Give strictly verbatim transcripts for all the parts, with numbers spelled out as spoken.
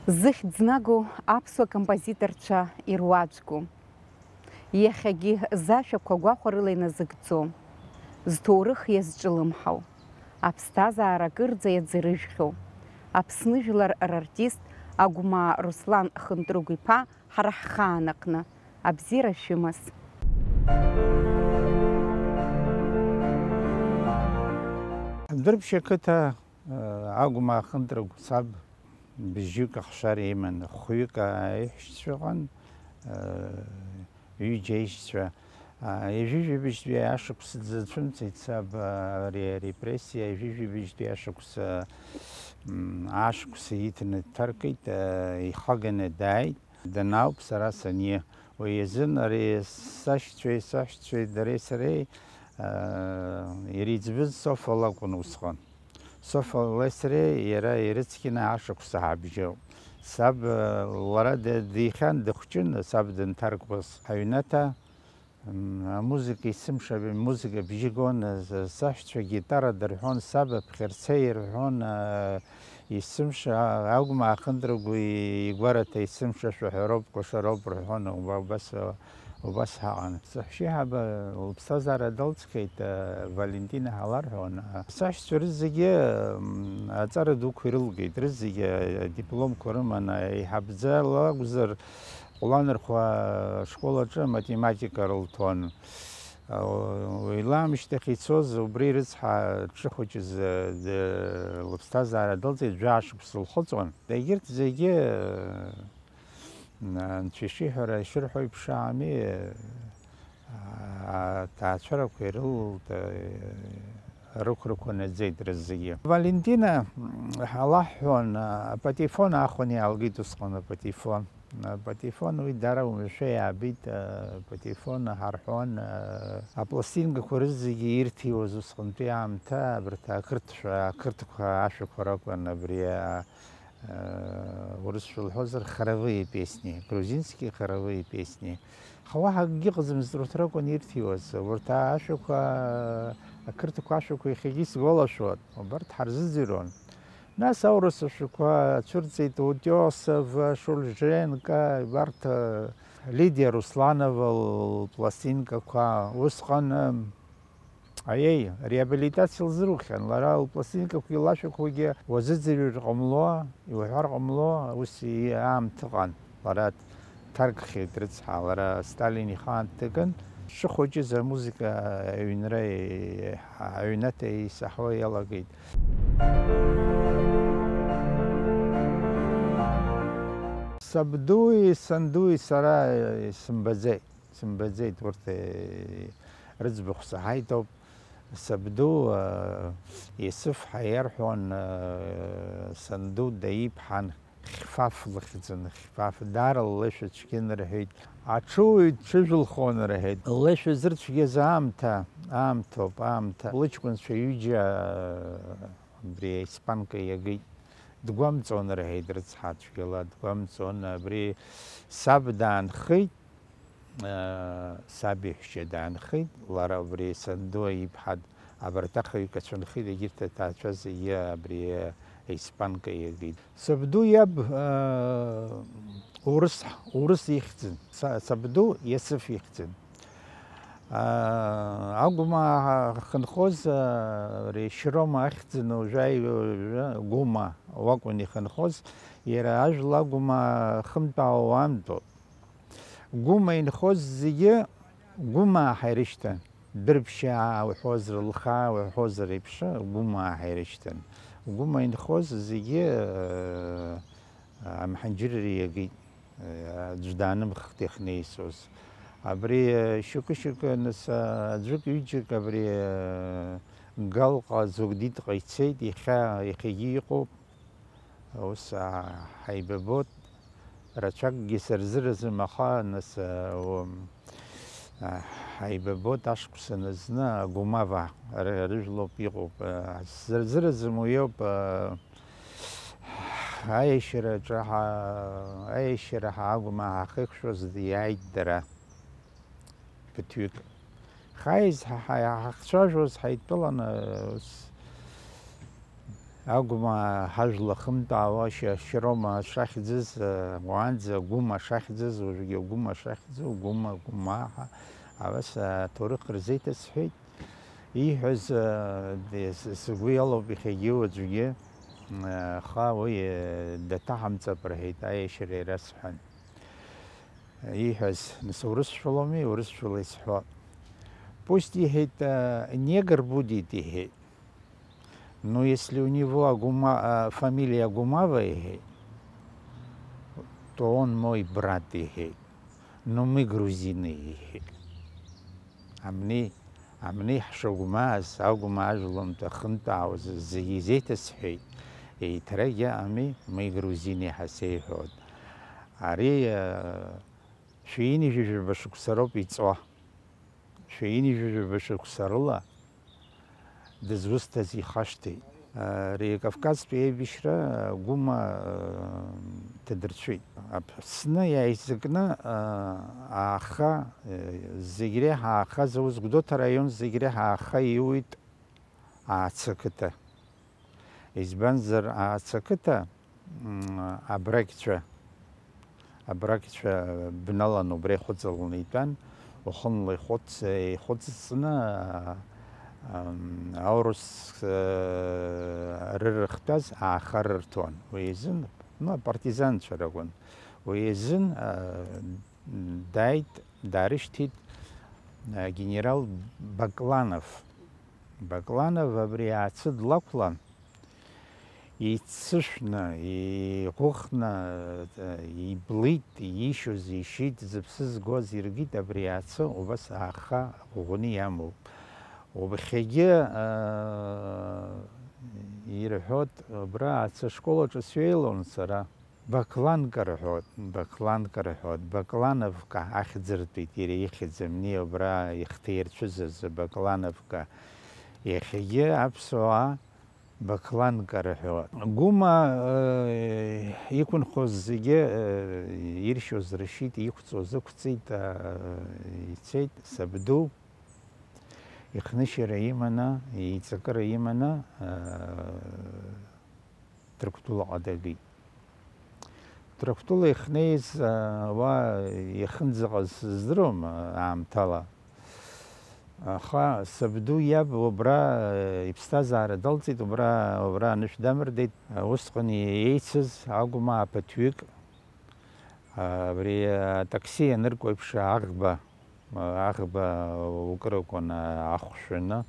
Зыхьӡ знаго аԥсуа композиторцәа ируаӡәку. Иахьагьы зашәақәа гәахәарыла иназыгӡо, зҭоурых иазҿлымҳау, аԥсҭазаара акырӡа иаӡырыжәхьоу, Аԥсны жәлар рартист Агәмаа Руслан Хынтрыгә-иԥа ҳара ҳхаан аҟны абзиара шәымаз. Дәрыԥшь ақыҭа, Агәмаа Хынтрыгә саб бжьҩык ахшара иман, хәҩык аиҳәшьцәа ыҟан, ҩыџьа аишьцәа. Ҩажәижәибжьтәи ашықәс дзацәымцеит саб, ари арепрессиа, ҩажәижәибжьтәи ашықәс, м, ашықәс иҭаны дҭаркит, ихаганы дааит. Данаауп сара саниа. Уи азын ари сашьцәеи саҳәшьцәеи дареи сареи, а, иреиҵбыз Софа лакәын усҟан. Софа леи сареи иара ирыцқьаны ашықәса ҳабжьоуп. Саб, а, лара д-, дихьан, дыхәҷын, саб дынҭаркуаз ҳаҩнаҭа. М, амузыка есымша, музыка бжьы гон, з-, сашьцәа гитара дырҳәон, саб аԥхьарца ирҳәон, а, есымша, а-, Агәмаа Хынтрыгә игәараҭа есымша шәаҳәароуп, кәашароуп рҳәон, уба-, убас, убас ҳаҟан. Саҳәшьеиҳаба лыԥсҭазаара далҵхьеит, а, Валентина ҳаларҳәон. А, сашьцәа рызегьы, м, аҵара дуқәа ирылгеит, рызегьы, а, дипломқәа рыман, а, еиҳабӡа лакәзар, Ҟәланырхәа ашкол аҿы аматематика рылҭон. Уи ламышьҭахь ицоз убри рыцҳа дшыхәыҷыз, д-, лыԥсҭазаара дылҵит, жәаа шықәса лхыҵуан. Егьырҭ зегьы, анцәа ишиҳәара, ишырҳәо еиԥш ами, аҭаацәарақәа ирылалт, рықәрақәа наӡеит рызегьы. Валентина, ҳалаҳҳәон, апатефон аахәаны иаалгеит усҟан, апатефон. Апатефон уи дара уамашәа иаабеит, апатефон ҳарҳәон, апластинкақәа рызегьы ирҭиуаз усҟантәи аамҭа, абарҭ ақырҭшәа, ақырҭқәа ашәақәа ракәын абри, а, урысшәа лҳәозар, хоровые песни, грузинские хоровые песни. Аха уаҳа акгьы ыҟаӡамызт, урҭ ракәын ирҭиуаз. Урҭ ашәақәа, ақырҭқәа ашәақәа иахьагьы исгәалашәоит, убарҭ ҳарзыӡырҩуан. Нас аурыс ашәақәа цәырҵит Утиосов, Шульженко, убарҭ, Лидиа Русланова лпластинкақәа. Усҟан, аиеи, реабилитациа лзырухьан, лара лпластинкақәагьы лашәақәагьы уазыӡырҩыр ҟамло, иуҳәар ҟамло, ус и-, аамҭа ыҟан. Лара дҭаркхьеит рыцҳа, лара Сталин ихаан дҭакын. Дшыхәыҷыз амузыка аҩнра, аҩнаҭа исаҳауа иалагеит. Сабдуи сандуи сара исымбаӡеит, сымбаӡеит, урҭ, э, рыӡбахә саҳаит ауп. Сабду, э, Есыф ҳәа иарҳәон, э, санду даиԥҳан. Хьфаф лыхьӡын, Хьфаф, даара ллашәа цәгьан рҳәеит. Аҽыуаҩ дҽыжәылхон рҳәеит. Ллашәа зырцәгьаз аамҭа, аамҭоуп, аамҭа. Лыҷкәынцәа ҩыџьа, абри аиспанка иагеит. Дгәамҵуан рҳәеит, рыцҳа, цәгьала дгәамҵуан. Абри саб даанхеит. Саб иаҳәшьа даанхеит, лара убри санду иԥҳа, абарҭ ахҩык ацәынхеит, егьырҭ аҭаацәа зегьы абри аиспанка иагеит. Сабду иаб, урыс, урыс ихьӡын. Са-, сабду Иасыф ихьӡын. Агәмаа хынхоз, ари Шьрома ахьӡын, уажәы Гәыма уакәын ихынхоз, иара ажәла Агәмаа хымтәаауа уаантәоуп. Гәыма инхоз зегьы Гәымаа ҳәа ирышьҭан. Дәрыԥшьаа уҳәозар, Лхаа уҳәозар еиԥш, Гәымаа ҳәа ирышьҭан. Гәыма инхоз зегьы, э, амҳаџьырра иагеит, э, аӡә даанымхт иахьнеисоз. Абри, э, шьоукы-шьоукы, нас, э, аӡәык-ҩыџьак абри, э, Галҟа, Зугдитҟа ицеит, иахьа, иахьагьы иҟоуп. Ус, аа, ҳаибабот, рацәакгьы сырзыразым, аха, нас, аа, у-, аа, ҳаибабот ашықәсан зны Агәымава ры-, рыжәлоуп иҟоуп, аа, сзырзыразым уиоуп, аа, аиашьараҿы ҳа-, аиашьара ҳа Агәмаа ҳахеиқәшәоз иааит дара. Ԥыҭҩык. Ҳаиз ҳа-, ҳа-, ҳахцәажәоз ҳаидтәаланы, ус, Агәма ҳажәла хымтаауа шьа-, Шьрома шахьӡыз, уаанӡа Гәыма шахьӡыз, уажәгьы Гәыма шахьӡу, Гәыма, Гәымаа ҳәа, абас аҭоурых рзеиҭасҳәеит. Ииҳәаз, э, с-, сгәы иалоуп иахьагьы уаҵәгьы, э, аха уи, э, даҭаҳамҵап рҳәеит, аиашьара ирасҳәан. Ииҳәаз, нас, урысшәалоуми, урысшәала исҳәо. Пусть, иҳәеит, э, негр будет, иҳәеит. Но если у него Агума-, э, фамилия Агумава, иҳәеит, то он мой брат, иҳәеит. Но мы грузины, иҳәеит. Амни, амни ҳшагәмааз, агәма ажәлантә ахынтәаауаз зегьы изеиҭасҳәеит. Еиҭарагьы ами, мы грузины ҳәа сеиҳәоит. Ари, э, шәи ҩынҩажәижәаба шықәса роуп иҵуа. Шәи ҩынҩажәижәаба шықәса рыла дызусҭаз ихашҭит. Ари Кавказтәи аибашьра Гәыма, э, ҭадырцәит. Аԥсны иааизакны, э, ааха, э, зегь реиҳа аахаз аус, Гәдоуҭа араион зегь реиҳа ааха иуит Аацы ақыҭа. Избанзар, Аацы ақыҭа, м, абрагьцәа, абрагьцәа бналан убра ихәыҵаланы итәан, уахынла ихәыц-, ихәыҵҵны, а, ам, аурыс, а, рырыхтәаз ааха рырҭон. Уи азын, ну, апартизанцәа ракәын. Уи азын, а, дааит, даарышьҭит, а, генерал Бакланов. Бакланов абри Аацы длақәлан, иццышәны, иӷәыхны, иблит, ишьоз ишьит, зыԥсы згоз иргеит, абри Аацы убас ааха ӷәӷәаны иамоуп. Убхьагьы, аа, ирҳәоит, абра Аацы ашкол аҿы сҩеилон сара. Бакланка рҳәоит, Бакланка рҳәоит, Баклановка ахьӡыртәит иара ихьӡ, амни убра ихҭирцәызыз Баклановка. Иахьагьы аԥсуаа Бакланка рҳәоит. Гәыма, э, иқәынхоз зегьы, э, иршьоз ршьит, иқәҵоз ықәҵит, э, ицеит, сабду ихнышьара иманы, иҵакыра иманы, э, Ҭырқәтәылаҟа дагеит. Ҭырқәтәыла ихнеиз, а, уа иахьынӡаҟаз сыздыруам, а, аамҭала. Аха сабду иаб убра, а, иԥсҭазаара далҵит, убра, убра анышә дамырдеит. А, усҟан еицыз Агәмаа ԥыҭҩык, а, абри атакси ианырку еиԥш аӷба аӷба укыр акәын ахә шәаны,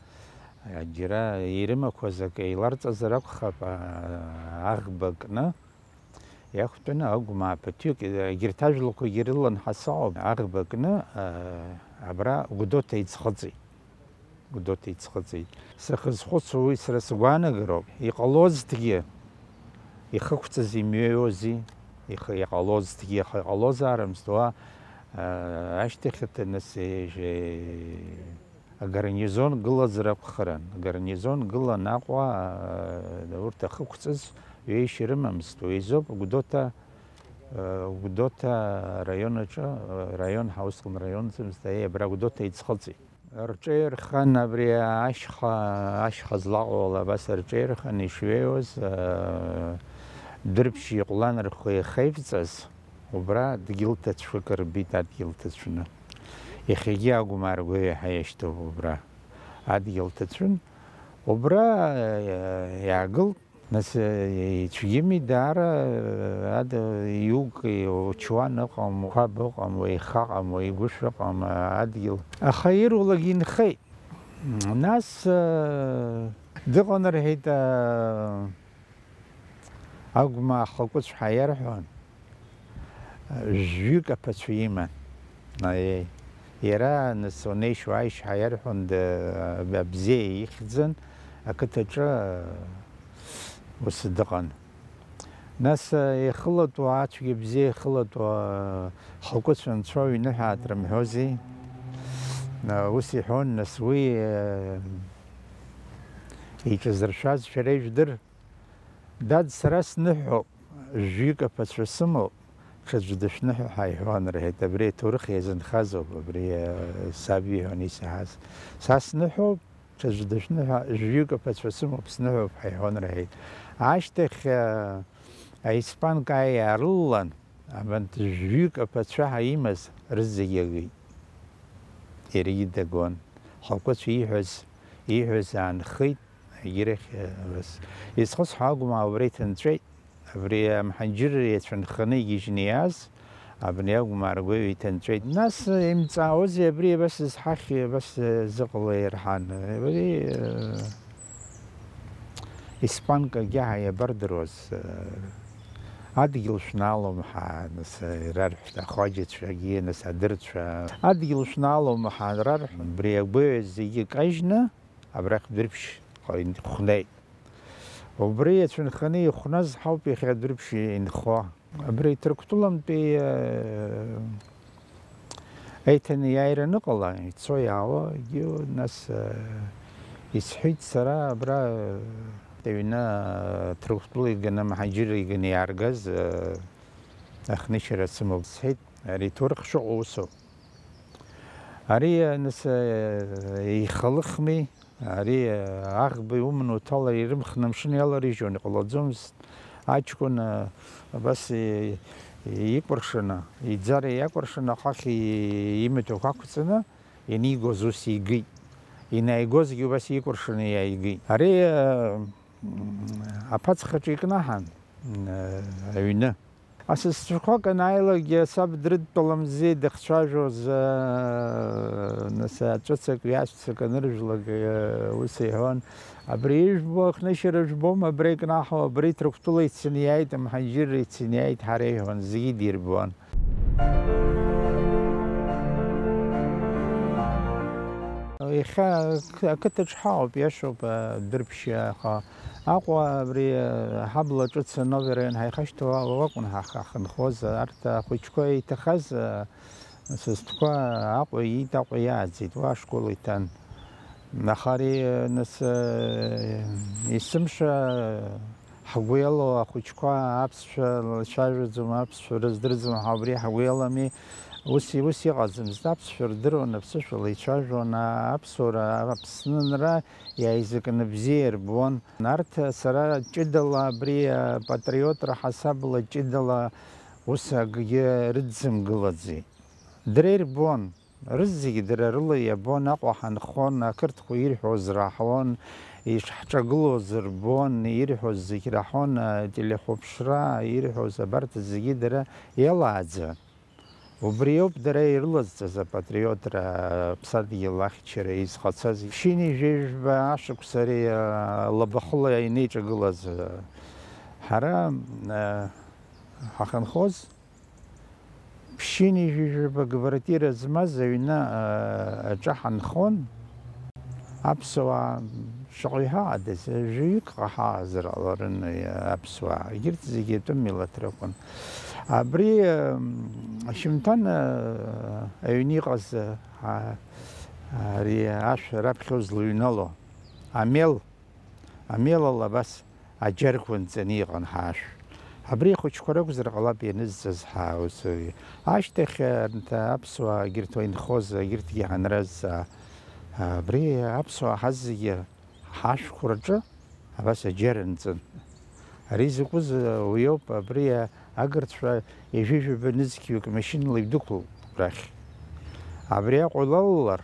џьара ирымақәаз акы еиларҵазар акәхап, аӷба кны иақәтәаны Агәмаа ԥыҭҩык, егьырҭ ажәлақәагьы рылан ҳасаауп, аӷба кны, абра Гәдоуҭа иӡхыҵит. Гәдоуҭа иӡхыҵит. Сахьазхәыцуа уи сара сгәаанагароуп. Иҟалозҭгьы, ихықәҵаз имҩеиуази, ихы иҟалозҭгьы, аха иҟалозаарымызт уа, аа, ашьҭахь аҭаныс, е-, агарнизон гылазар акәхарын. Агарнизон гылан Аҟәа, аа, урҭ ахықәҵаз ҩеишьа рымамызт. Уи азоуп Гәдоуҭа, аа, Гәдоуҭа араион аҿы, аа, раион ҳәа усҟан раионӡамызт, аиеи, абра Гәдоуҭа иӡхыҵит. Рҿеирхан абри ашьха, ашьха злаҟоу ала абас рҿеирхан ишҩеиуаз, аа, Дәрыԥшь иҟәлан рхы иахьеивҵаз, убра дгьыл ҭацәык рбеит, адгьыл ҭацәны. Иахьагьы Агәмаа ргәы еиҳа иашьҭоуп убра. Адгьыл ҭацәын, убра, аа, иаагылт. Нас, э, ицәгьами даара, э, ад-, иук, э, учуан ыҟам, қәаб ыҟам, еиха ыҟам, еигәышә ыҟам, э, адгьыл. Аха ирулак инхеит. Нас, э, дыҟан рҳәеит, э, Агәмаа ахақәыцә ҳәа иарҳәон. Жәҩык аԥацәа иман. Аиеи. Иара, нас, унеишь-уааишь ҳәа иарҳәон, д-, абзиа ихьӡын, ақыҭаҿы, ус дыҟан. Нас, ихылатәу, ацәгьа бзиа ихылатәу, ахақәыцә анцәа уҩны ҳәа атрымҳәози? Ус иҳәон, нас, уи, иҿазыршәаз шәара ижәдыр. Дад, сара сныҳәоуп, жәҩык аԥацәа сымоуп, ҽаӡә дышәныҳәа ҳәа иҳәон, рҳәеит, абри аҭоурых иазынхазоуп, абри, э, саб иҳәон исаҳаз. Са сныҳәоуп, Ҽаӡә дышәныҳәа, жәҩык аԥацәа сымоуп, сныҳәоуп ҳәа иҳәон рҳәеит. Ашьҭахь, э, аиспанка иаарылалан, абанҭ жәҩык аԥацәа ҳәа имаз рызегьы агеит. Иаргьы дагон. Ҳакәыцә ииҳәаз, ииҳәаз аанхеит, егьирахь, э, абас. Изхысҳәаауа агәмаа убра иҭынҵәеит. Абри амҳаџьырра иацәынханы игьежьны иааз абни агәмаа ргәаҩа иҭынҵәеит. Нас имҵаауазеи абри, абас зҳахьи, абас зыҟалеи рҳәан. Абри, э, испанкагьы ҳа иабардыруаз, э, адгьыл шәнаалом ҳәа, нас, э, ирарҳәт, ахәаџьацәагьы, нас, адырцәа. Адгьыл шәнаалом ҳәа рарҳәон, абри агәаҩа зегьы кажьны, абрахь Дәрыԥшь хәнеит. Убри иацәынханы ихәназ ҳауп иахьа Дәрыԥшь инхо. Абри Ҭырқәтәылантәи, э, еиҭанеиааира аныҟала, ицо-иаауагьы, нас, э, исҳәеит сара, абра, э, аҩны, э, Ҭырқәтәыла иганы, мҳаџьырра иганы иааргаз, э, ахнышьара сымоуп, сҳәеит, ари иҭоурых шыҟоу усоуп. Ари, э, нас, э, ихалыхми, ари, э, аӷба иуманы уҭалар, ирымхны амшын иаларыжьуан, иҟалаӡомызт. Аҷкәын, э, абас и-, икәыршаны, иӡара иакәыршаны, ахахь и-, имаҭәақәа ақәҵаны, ианигоз ус игеит. Ианааигозгьы убас икәыршаны иааигеит. Ари, э, м, аԥацхаҿы икнаҳан, м, э, аҩны. Асасцәақәак анааилакгьы, саб дрыдтәаламзи, дыхцәажәоз, нас, аҵәыцак, ҩаҵәцак аныржәлак, ус иҳәон, абри ижәбо, ахнышьара жәбома, абра икнаҳау, абри Ҭырқәтәыла ицаны иааит, амҳаџьырра ицаны иааит, ҳара иҳәон, зегьы дирбон. Иахьа ақыҭаҿ ҳаауп, иашоуп, Дәрыԥшь, аха Аҟәа абри, э, ҳабла ҿыц Нови араион ҳаихашьҭуа уа-, уакәын ҳах-, ҳахынҳәуаз, арҭ ахәыҷқәа иҭахаз, э, сасдқәа Аҟәа иит, Аҟәа иааӡеит, уа ашкол иҭан. Аха ари, э, нас, э, есымша ҳгәы иалоу ахәыҷқәа аԥсшәа лацәажәаӡом, аԥсшәа рыздырӡом ҳәа убри ҳгәы иалами, ус, ус иҟаӡамызт, аԥсшәа рдыруан, аԥсышәала ицәажәон, а-, аԥсуара, Аԥсны анра иааизакны бзиа ирбон. Нарҭ сара ҷыдала абри апатриотра ҳасабла ҷыдала ус акгьы рыдсымгылаӡеит. Дара ирбон, рызегьы дара рыла иабон, Аҟәа ҳанхон, ақырҭқәа ирҳәоз раҳон, ишҳҿагылоз рбон, ирҳәоз зегь раҳон, ателехәаԥшра ирҳәоз абарҭ зегьы дара иалааӡан. Убриоуп дара ирылазҵаз апатриотра, аԥсадгьыл ахьчара изҟацаз. Ԥшьынҩажәи жәба ашықәс ари, а, лабахәыла инеиҿагылаз, а, ҳара, а, ҳахынхоз, ԥшьынҩажәи жәба гвартира змаз аҩны, а, аҿы ҳанхон. Аԥсуаа шаҟаҩ ҳаҟадаз, жәаҩык ҟаҳаазар ҟаларын, аԥсуаа, егьырҭ зегьы атәым милаҭ ракәын. Абри, м, ашьымҭан, а, аҩны иҟаз, а, ари ашә раԥхьа узлыҩнало, амел, амел ала абас аџьарқәа нҵаны иҟан ҳашә. Абри ахәыҷқәа ракәзар ҟалап ианызҵаз ҳа ус. Ашьҭахь, анҭ аԥсуаа егьырҭ уа инхоз, егьырҭгьы ҳанразҵаа, абри аԥсуаа ҳазегьы ҳашәқәа рҿы абас аџьар анҵын. Ари закәыз уиоуп, абри агырцәа ҩажәи жәаба нызқьҩык машьынала идәықәлт рахь. Абри Аҟәа илалалар,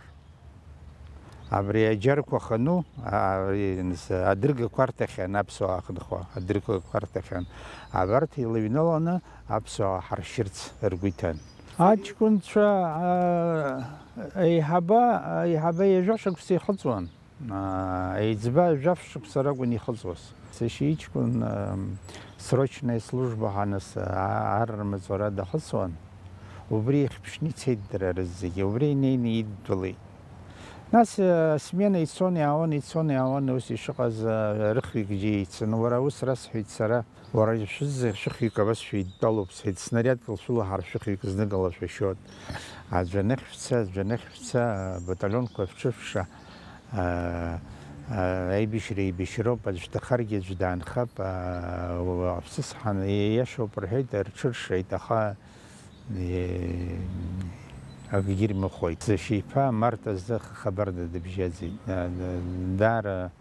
абри аџьарқәа хану, а, абри, нас, адыргақәа арҭахьан, аԥсуаа ахынҳәуа адыргақәа арҭахьан. Абарҭ илыҩналаны аԥсуаа ҳаршьырц ргәы иҭан. Аҷкәынцәа, а, еиҳаба, еиҳаба ҩажәа шықәса ихыҵуан. Аа, еиҵбы жәаф шықәса ракәын ихыҵуаз. Сашьа иҷкәын, ам, срочная служба ҳәа нас, а-, ар рмаҵура дахыҵуан. Убри ихьԥшны ицеит дара рызегьы, убри инеины идтәалеит. Нас, а, смена ицон, иаауан, ицон, иаауан, ус ишыҟаз, а, рыхҩык џьеицын. Уара ус расҳәеит сара. Уара шәызза шәыхҩык абас шәеидтәалоуп, сҳәеит, снариадк лшәылаҳар шәыхҩык зныкала шәашьуан. Аӡәы анахь шәца, аӡәы анахь шәца, абаталионқәа шәҽышәша, а, а, аибашьра еибашьроуп, аӡә дҭахаргьы аӡә даанхап, а, уа-, аԥсыцҳан, ииашоуп рҳәеит, рҽыршеит, аха, е-, Акгьы ирмыхәеит. Сашьа-иԥа март азы Хабарда дыбжьаӡит. Даара,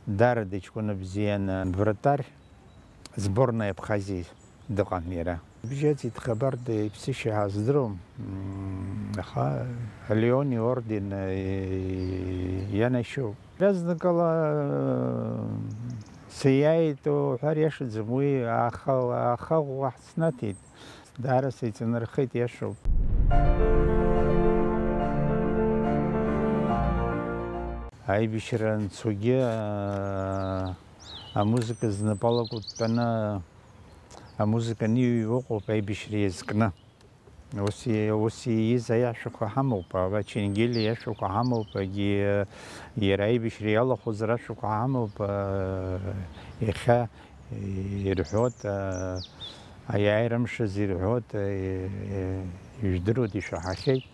даара дыҷкәына бзиан, вратарь сборной Абхазии дыҟан иара. Дыбжьаӡит Хабарда иԥсышьа ҳаздыруам, аха Леон иорден ианашьоуп. Иазныкала сиааит уҳәар иашаӡам, уи аха, аха ӷәӷәа ҳснаҭеит. Даара сеиҵанархеит, иашоуп. Аибашьра анцогьы, аа, амузыка знапала кәыдтәаны амузыка аниҩуа ыҟоуп аибашьра иазкны. Ус и-, ус ииз аиашәақәа ҳамоуп, Аченгели иашәақәа ҳамоуп, егьи иара аибашьра иалахәыз рашәақәа ҳамоуп, аа, иахьа ирҳәоит, аа, аиааира мшазы ирҳәоит, аа, ижәдыруеит, ишәаҳахьеит,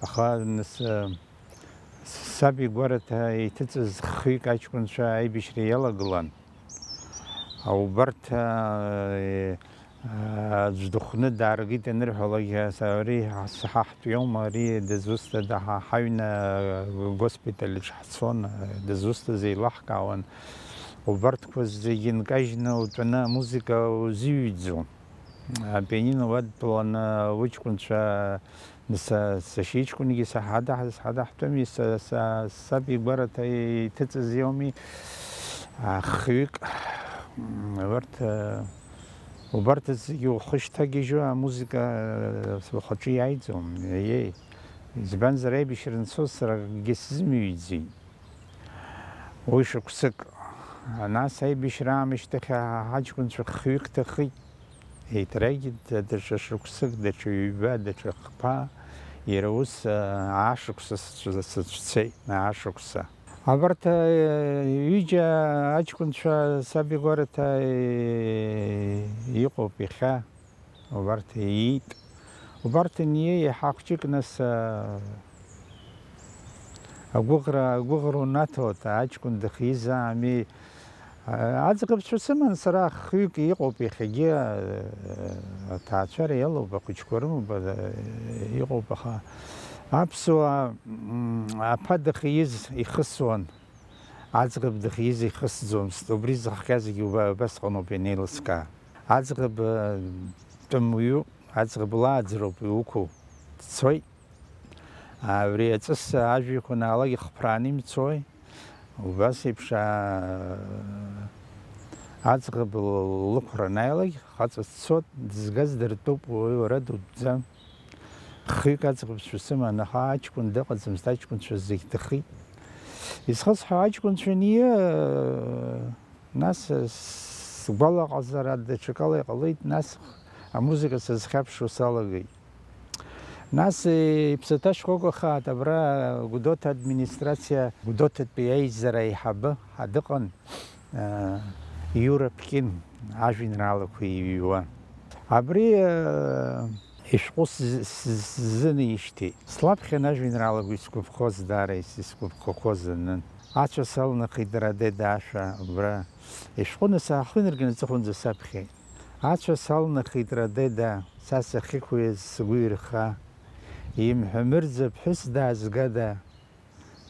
аха нас, саб игәараҭа иҭыҵыз хҩык аҷкәынцәа аибашьра иалагылан. Убарҭ, аа, аӡә дыхәны дааргеит анырҳәалак, ари ҳа-, ҳа ҳтәы иоума, ари дызусҭада, ҳа ҳаҩны, аа, госпиталь аҿы ҳцон, аа, дызусҭаз еилаҳкаауан. Убарҭқәа зегьы нкажьны утәаны амузыка узыҩӡом. Апианино уадтәаланы уҷкәынцәа, са, сашьа иҷкәынгьы саҳадаҳ-, саҳадаҳтәыми, са, са, саб игәараҭа иҭыҵыз иоуми, а, хҩык. М, убарҭ, а, убарҭ зегьы ухы шьҭагьежьуа амузыка, а, ухаҿы иааиӡом, еи. Избанзар, аибашьра анцоз сара акгьы сзымҩӡеит. Уи шықәсык. Нас аибашьра аамышьҭахь ҳаҷкәынцәа хҩык ҭахеит. Еиҭаракгьы даҽа шықәсык, даҽа ҩба, даҽа хԥа, иара ус, аа, ашықәса сцәцеит, аашықәса. Абарҭ, аа, ҩыџьа аҷкәынцәа саб игәараҭа, аа, иҟоуп иахьа. Убарҭ иит. Убарҭ аниеи, иаҳа хәҷык нас, аа, агәыӷра, агәыӷра унаҭоит, аҷкәын дыхиз аами. Аа, аӡӷабцәа сыман сара, хҩык иҟоуп иахьагьы, аа, аҭаацәара иалоуп, ахәыҷқәа рымоуп, аа, иҟоуп, аха аԥсуаа, м, аԥа дыхиз ихысуан. Аӡӷаб дыхиз ихысӡомызт, убри зыхҟьазгьы уба-, убасҟаноуп ианеилыскаа. Аӡӷаб, э, тәымуаҩуп, аӡӷаб лааӡароуп иуқәу, дцоит. Абри аҵыс ажәҩақәа наалак ихԥрааны имцои? Убас еиԥш, аа, аӡӷаб лықәра анааилак, хаҵа дцоит, дызгаз дыртәуп, уи уара дутәӡам. Хҩык аӡӷабцәа сыман, аха аҷкәын дыҟаӡамызт, аҷкәынцәа зегь дыхит. Изхысҳәаау аҷкәынцәа аниа, нас сгәалаҟазара даҽакала иҟалеит, нас амузыка сызхьаԥшуа салагеит. Нас иԥсаҭа шьхәак ахаат абра Гәдоуҭа администрациа, Гәдоуҭатәи аизара аиҳабы ҳа дыҟан. Иура Ԥкьын ажәеинраалақәа иҩуа. Абри, э, ишәҟәы сз-, сз-, сзынеижьҭеи, слаԥхьан ажәеинраалақәа исгәаԥхоз, даара ис-, исгәаԥхақәоз анын. Ацәа салнахит дара деда ашәа абра. Ишәҟәы нас аахы инаркны аҵыхәанӡа саԥхьеит. Ацәа салнахит дара деда, са сахьықәиаз сгәы ирха. Имҳәа мырӡа ԥҳәыс даазгада?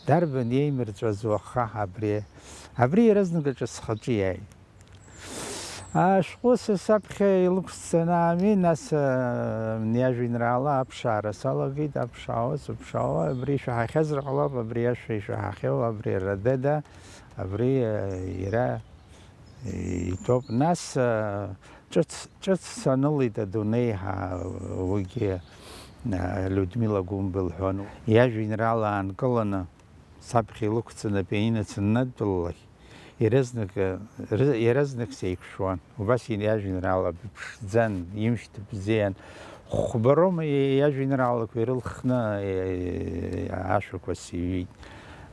Дарбан иеимырҵәаз уаха абри? Абри иаразнак аҿы схаҿы иааит. Ашәҟәы са саԥхьа илықәсҵаны аами, нас, а, иажәеинраала аԥшаара салагеит, аԥшаауа, сыԥшаауа, абри ишәаҳахьазар ҟалап, абри ашәа ишәаҳахьоу, абри Радеда, абри, а, иара итәоуп. Нас, а, ҿыц, ҿыц санылеит адунеи ҳәа, уигьы, а, Людмила Гәымба лҳәон. Иажәеинраала аанкыланы, саԥхьа илықәҵаны апианино саннадтәалалак, иаразнак, ры-, иаразнак сеиқәшәон. Убас иажәеинраалақәа ԥшӡан, имшьҭа бзиан. Хәба роума иажәеинраалақәа ирылхны, э, ашәақәа сиҩит.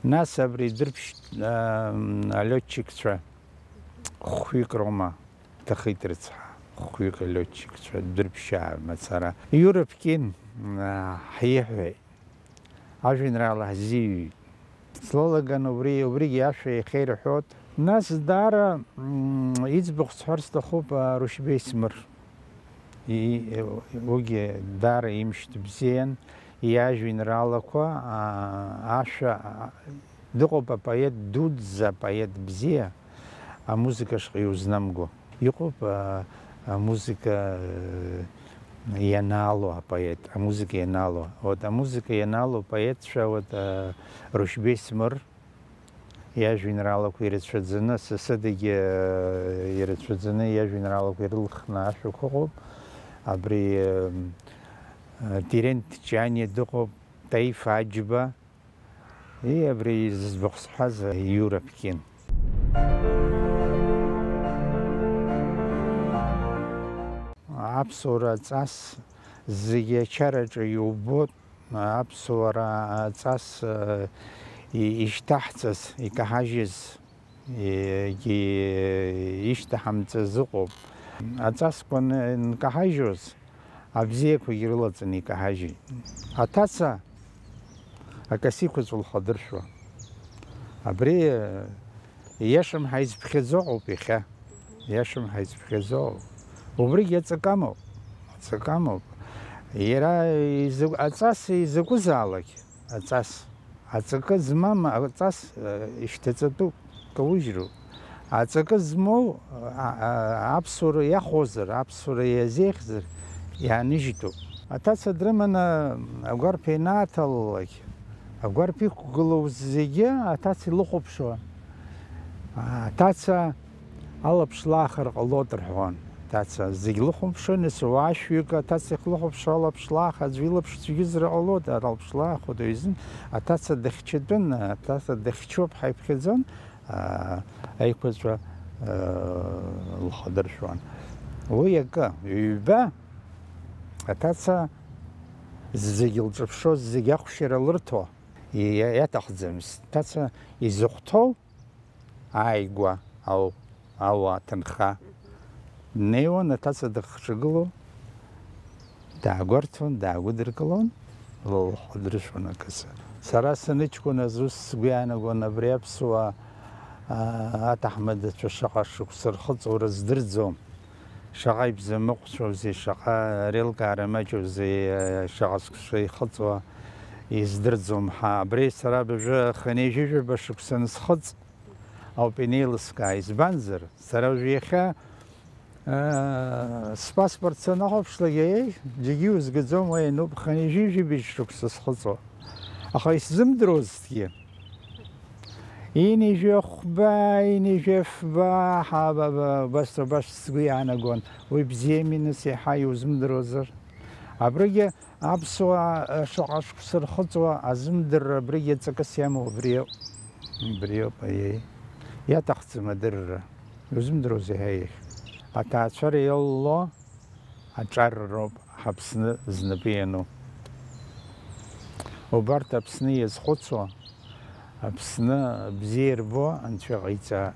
Нас абри Дырԥшь, а, алиотчикцәа хәҩык роума, ҭахеит рыцҳа, хәҩык алиотчикцәа Дырԥшьаа мацара. Иура Ԥкьын, а, ҳиҳәеит. Ажәеинраала ҳзиҩит. Слалаган убри, убригьы ашәа иахьа ирҳәоит. Нас даара, м, иӡбахә сҳәар сҭахуп, а, Рушьбеи Смыр. И-, и-, уигьы даара имшьҭа бзиан, Иажәеинраалақәа, аа, ашәа, аа, дыҟоуп апоет дуӡӡа, апоет бзиа, амузыка шҟа иузнамго. Иҟоуп, аа, амузыка, э, ианаало апоет, амузыка ианаало. Вот амузыка ианаало апоетцәа, вот, аа, Рушьбеи Смыр, иажәеинраалақәа ирацәаӡаны, сасыдагьы ирацәаӡаны иажәеинраалақәа ирылхны ашәақәа ыҟоуп. Абри, э, Терент Ҷаниа дыҟоуп, Таиф Аџьба, и абри зыӡбахә сҳәаз Иура Ԥкьын. Аԥсуара аҵас зегьы ачараҿы иубоит. Аԥсуара аҵас, э, и-, ишьҭаҳҵаз, икаҳажьыз, егьи ишьҭаҳамҵаз ыҟоуп. Аҵасқәа н-, нкаҳажьуаз, абзиақәагьы рылаҵаны икаҳажьит. Аҭаца акасиқәаҵә лхадыршәуа. Абри, э, Ииашам ҳаизԥхьаӡо ыҟоуп иахьа. Ииашам ҳаизԥхьаӡо ыҟоуп. Убригьы аҵакы амоуп. Аҵакы амоуп. Иара изакә-, аҵас изакәызаалак, аҵас. Аҵакы змам аҵас, э, ишьҭаҵатәуп, каужьроуп. Аҵакы змоу, а, а, аԥсуара иахәозар, аԥсуара иазеиӷьзар, иааныжьтәуп. Аҭаца дрыманы агәарԥ ианааҭалалак, агәарԥ иқәгылоу зегьы аҭаца илыхәаԥшуан. Аҭаца алаԥш лаахар ҟалоит рҳәон. Аҭаца зегь лыхәаԥшуан, нас уаа шәҩык аҭаца ихлыхәаԥшуа алаԥш лаах, аӡәы илаԥш цәгьызар ҟалоит, алаԥш лаахәоит, уаҩ изын аҭаца дыхьчатәын, аҭаца дыхьчоуп ҳәа иԥхьаӡон, аа, аиқәаҵәа, аа, лхадыршәуан. Уи акы, ҩба, аҭаца зегь лҿыԥшуаз, зегь ахәшьара лырҭо, иа-, иаҭахӡамызт. Аҭаца изыхәҭоу ааигәа, ау-, ауа, аҭынха. Днеиуан, аҭаца дыхҿагыло, даагәарҭон, даагәыдыркылон, лылхәыдрышәон акасы. Сара саныҷкәыназ ус сгәы иаанагон, абри аԥсуаа, аа, аҭаҳмадацәа шаҟа шықәса рхыҵуа рыздырӡом. Шаҟа ибзамыҟәцәоузеи, шаҟа реилкаара маҷузеи, шаҟа скәша ихыҵуа издырӡом ҳәа. Абри сара абыржәы хынҩажәижәаба шықәса анысхыҵ ауп инеилыскаа. Избанзар, сара уажә иахьа, аа, спаспорт санахәаԥшлак, еи, џьаргьы иузгаӡом, уа иануп, хынҩажәижәибжь шықәса схыҵуа. Аха исзымдыруазҭгьы. Ҩынҩажәи хәба, ҩынҩажәи фба, ҳа, ба, ба, убас, убас сгәы иаанагон. Уи бзиами, нас, иаҳа иузымдыруазар. Абригьы аԥсуаа, э, шаҟа шықәса рхыҵуа азымдырра абригьы ҵакыс иамоу убриоуп. Убриоуп, аиеи. Иаҭахӡам адырра. Иузымдыруазеи, ҳаиеи. Аҭаацәара иалало аҿар роуп ҳАԥсны знапы иану. Убарҭ Аԥсны иазхәыцуа, Аԥсны бзиа ирбо Анцәа иҟаиҵа.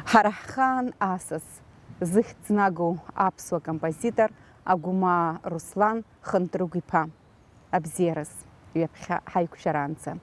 Ҳара ҳхаан асас, зыхьӡ нагоу аԥсуа композитор Агәмаа Руслан Хынтрыгә-иԥа. Абзиараз, ҩаԥхьа ҳаиқәшәараанӡа.